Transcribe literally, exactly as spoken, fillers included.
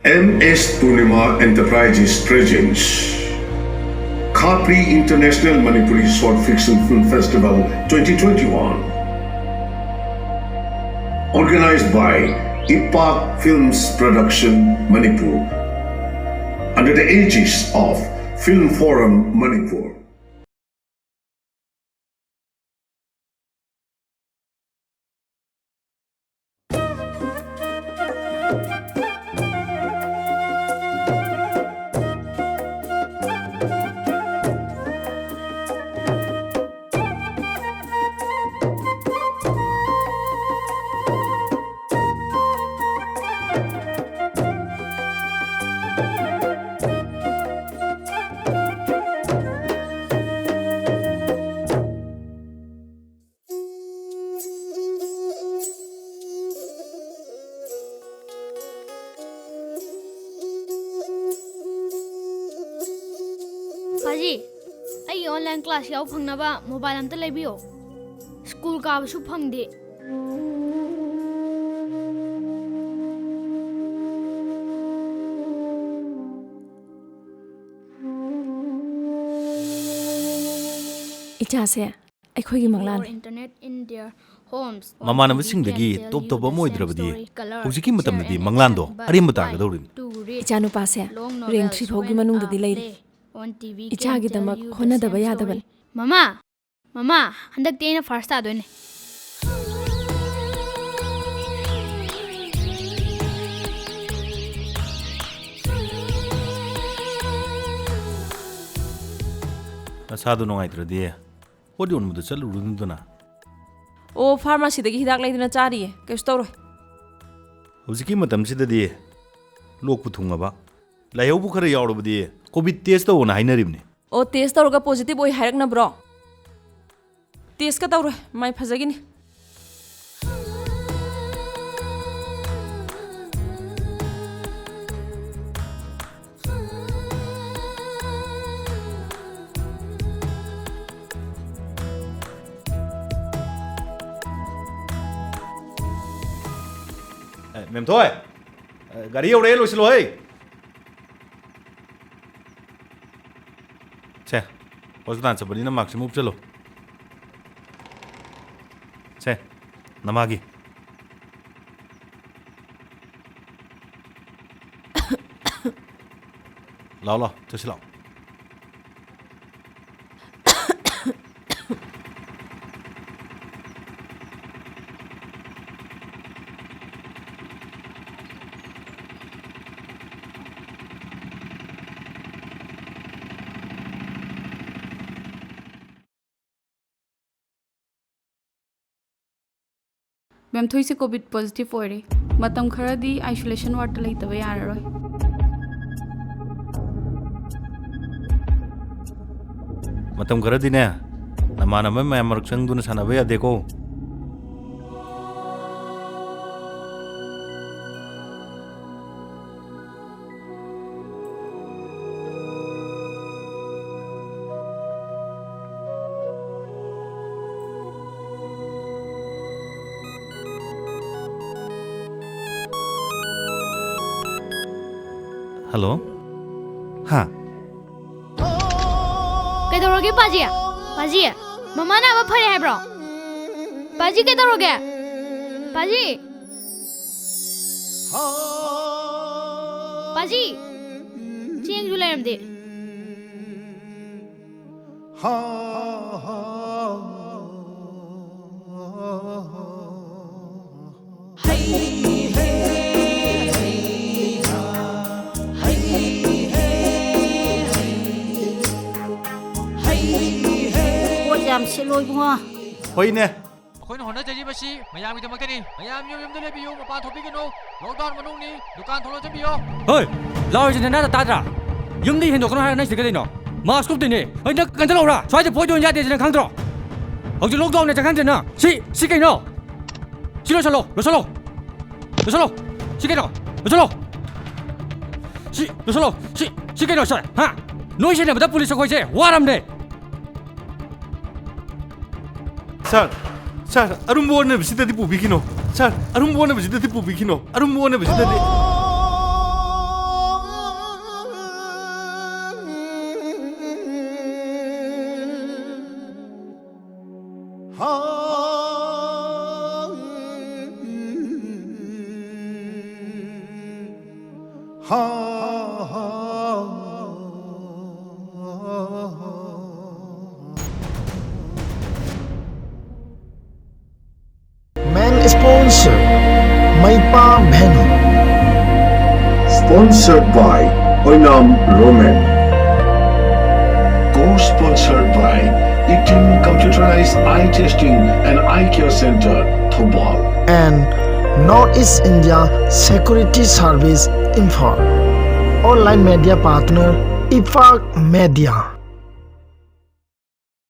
M S Purnima Enterprises presents Khapri International Manipuri Short Fiction Film Festival twenty twenty-one. Organized by Ipak Films Production Manipur under the aegis of Film Forum Manipur. ꯄꯥꯖꯤ, ꯑꯩꯒꯤ online class ꯌꯥꯎ ꯐꯪꯅꯕ mobile ꯑꯝꯇ ꯂꯩꯕꯤꯌꯣ꯫ School ꯀꯥꯕꯁꯨ ꯐꯪꯗꯦ꯫ ꯏꯆꯥꯁꯦ ꯑꯩꯈꯣꯏꯒꯤ ꯃꯪꯂꯥꯟꯅꯤ꯫ ꯃꯃꯥꯟꯅꯕꯁꯤꯡꯗꯒꯤ top ꯇꯧꯕ ꯑꯃ ꯑꯣꯏꯗ꯭ꯔꯕꯗꯤ ꯍꯧꯖꯤꯛꯀꯤ ꯃꯇꯝꯗꯗꯤ ꯃꯪꯂꯥꯟꯗꯣ ꯑꯔꯦꯝꯕ ꯇꯥꯒꯗꯧꯔꯤꯕꯅꯤ꯫ ꯏꯆꯥꯅꯨꯄꯥꯁꯦ rank three ꯐꯥꯎꯒꯤ ꯃꯅꯨꯡꯗꯗꯤ ꯂꯩꯔꯤ꯫ ꯏꯆꯥꯒꯤꯗꯃꯛ ꯍꯣꯠꯅꯗꯕ ꯌꯥꯗꯕꯅꯤ꯫ ꯃꯃꯥ, ꯃꯃꯥ, ꯍꯟꯗꯛꯇꯤ ꯑꯩꯅ first ꯇꯥꯗꯣꯏꯅꯦ꯫ ꯅꯁꯥꯗꯣ ꯅꯨꯡꯉꯥꯏꯇ꯭ꯔꯗꯤ ꯄꯣꯠ ꯌꯣꯟꯕꯗ ꯆꯠꯂꯨꯔꯨꯅꯨꯗꯅ꯫ ꯑꯣ, pharmacyꯗꯒꯤ ꯍꯤꯗꯥꯛ ꯂꯩꯗꯅ ꯆꯥꯔꯤꯌꯦ, ꯀꯩꯁꯨ ꯇꯧꯔꯣꯏ꯫ ꯍꯧꯖꯤꯛꯀꯤ ꯃꯇꯝꯁꯤꯗꯗꯤ ꯂꯣꯛꯄꯨ ꯊꯨꯡꯉꯕ, ꯂꯥꯏꯍꯧꯕꯨ ꯈꯔ ꯌꯥꯎꯔꯕꯗꯤ COVID test ꯇꯧꯑꯣꯅ ꯍꯥꯏꯅꯔꯤꯕꯅꯤ꯫ ꯑꯣ, test ꯇꯧꯔꯒ positive ꯑꯣꯏ ꯍꯥꯏꯔꯛꯅꯕ꯭ꯔꯣ? Testꯀ ꯇꯧꯔꯣꯏ, ꯃꯥꯏ ꯐꯖꯈꯤꯅꯤ꯫ ꯑꯦ, ꯃꯦꯝꯊꯣꯏ! ꯒꯥꯔꯤ ꯌꯧꯔꯛꯑꯦ, ꯂꯣꯏꯁꯤꯜꯂꯣ, ꯍꯩ꯫ ꯁꯦ, ꯍꯣꯁꯄꯤꯇꯥꯜ ꯆꯠꯄꯅꯤꯅ ꯃꯥꯛꯁ ꯑꯃ ꯎꯞꯁꯜꯂꯣ꯫ ꯁꯦ, ꯅꯃꯥꯒꯤ꯫ ꯂꯥꯛꯑꯣ, ꯂꯥꯛꯑꯣ, ꯆꯠꯁꯤ ꯂꯥꯛꯑꯣ꯫ ꯃꯦꯝꯊꯣꯏꯁꯦ ꯀꯣꯚꯤꯗ ꯄꯣꯖꯤꯇꯤꯚ ꯑꯣꯏꯔꯦ꯫ ꯃꯇꯝ ꯈꯔꯗꯤ ꯑꯥꯏꯁꯣꯂꯦꯁꯟ ꯋꯥꯔꯗꯇ ꯂꯩꯇꯕ ꯌꯥꯔꯔꯣꯏ꯫ ꯃꯇꯝ ꯈꯔꯗꯤꯅꯦ, ꯅꯃꯥꯟꯅꯕ ꯃꯌꯥꯝ ꯃꯔꯛ ꯆꯪꯗꯨꯅ ꯁꯥꯟꯅꯕ ꯌꯥꯗꯦꯀꯣ꯫ ꯍꯜꯂꯣ꯫ ꯍꯥ? ꯀꯩꯗꯧꯔꯒꯦ, ꯄꯥꯖꯤ? ꯄꯥꯖꯤ, ꯃꯃꯥ ꯅꯥꯕ ꯐꯔꯦ ꯍꯥꯏꯕ꯭ꯔꯣ? ꯄꯥꯖꯤ, ꯀꯩꯗꯧꯔꯒꯦ? ꯄꯥꯖꯤ! ꯄꯥꯖꯤ! ꯆꯦꯡꯁꯨ ꯂꯩꯔꯝꯗꯦ꯫ ꯄꯣꯠ ꯌꯥꯝ ꯁꯤꯠꯂꯣ ꯏꯕꯨꯡꯉꯣ꯫ ꯍꯣꯏꯅꯦ꯫ ꯑꯩꯈꯣꯏꯅ ꯍꯣꯠꯅꯖꯔꯤꯕꯁꯤ ꯃꯌꯥꯝꯒꯤꯗꯃꯛꯇꯅꯤ꯫ ꯃꯌꯥꯝ ꯌꯨꯝ ꯌꯨꯝꯗ ꯂꯩꯕꯤꯌꯨ, ꯃꯄꯥꯟ ꯊꯣꯛꯄꯤꯒꯅꯨ꯫ ꯂꯣꯛꯗꯥꯎꯟ ꯃꯅꯨꯡꯅꯤ, ꯗꯨꯀꯥꯟ ꯊꯣꯡ ꯂꯣꯟꯁꯤꯟꯕꯤꯌꯣ꯫ ꯍꯣꯏ, ꯂꯥꯎꯔꯤꯁꯦ ꯅꯅꯥꯗ ꯇꯥꯗ꯭ꯔꯥ? ꯌꯨꯝꯗꯒꯤ ꯍꯦꯟꯗꯣꯛꯀꯅꯨ ꯍꯥꯏꯔ ꯅꯪ ꯁꯤꯗ ꯀꯩꯗꯧꯅꯣ? ꯃꯥꯁ ꯀꯨꯞꯇꯣꯏꯅꯦ꯫ ꯍꯣꯏ, ꯅꯪ ꯀꯟꯁꯤꯜꯍꯧꯔꯥ? ꯁ꯭ꯋꯥꯏꯗ ꯄꯣꯠ ꯌꯣꯟ ꯌꯥꯗꯦꯁꯦ ꯅꯪ ꯈꯪꯗ꯭ꯔꯣ? ꯍꯧꯖꯤꯛ ꯂꯣꯛꯗꯥꯎꯟꯅꯦ ꯆꯪꯍꯟꯗ꯭ꯔꯦ ꯅꯪ꯫ ꯁꯤ, ꯁꯤ ꯀꯩꯅꯣ? ꯁꯤ ꯂꯣꯏꯁꯜꯂꯣ, ꯂꯣꯏꯁꯜꯂꯣ꯫ ꯂꯣꯏꯁꯜꯂꯣ꯫ ꯁꯤ ꯀꯩꯅꯣ? ꯂꯣꯏꯁꯜꯂꯣ꯫ ꯁꯤ, ꯂꯣꯏꯁꯜꯂꯣ꯫ ꯁꯤ, ꯁꯤ ꯀꯩꯅꯣ, ꯁꯥꯔ? ꯍꯥ? ꯅꯣꯏ ꯁꯦꯟꯅꯕꯗ ꯄꯨꯂꯤꯁ ꯑꯩꯈꯣꯏꯁꯦ ꯋꯥꯔꯝꯅꯦ꯫ ꯁꯥꯔ, ꯁꯥꯔ, ꯑꯔꯨꯝꯕ ꯑꯣꯟꯅꯕꯁꯤꯗꯗꯤ ꯄꯨꯕꯤꯈꯤꯅꯣ꯫ ꯁꯥꯔ, ꯑꯔꯨꯝꯕ ꯑꯣꯟꯅꯕꯁꯤꯗꯗꯤ ꯄꯨꯕꯤꯈꯤꯅꯣ꯫ ꯑꯔꯨꯝꯕ ꯑꯣꯟꯅꯕꯁꯤꯗꯗꯤ꯫ Main sponsor, Maipa Venue. Sponsored by Oinam Roman. Co-sponsored by Itin Computerized Eye Testing and Eye Care Center, Thoubal. And North East India Security Service Imphal. Online media partner, Ipak Media.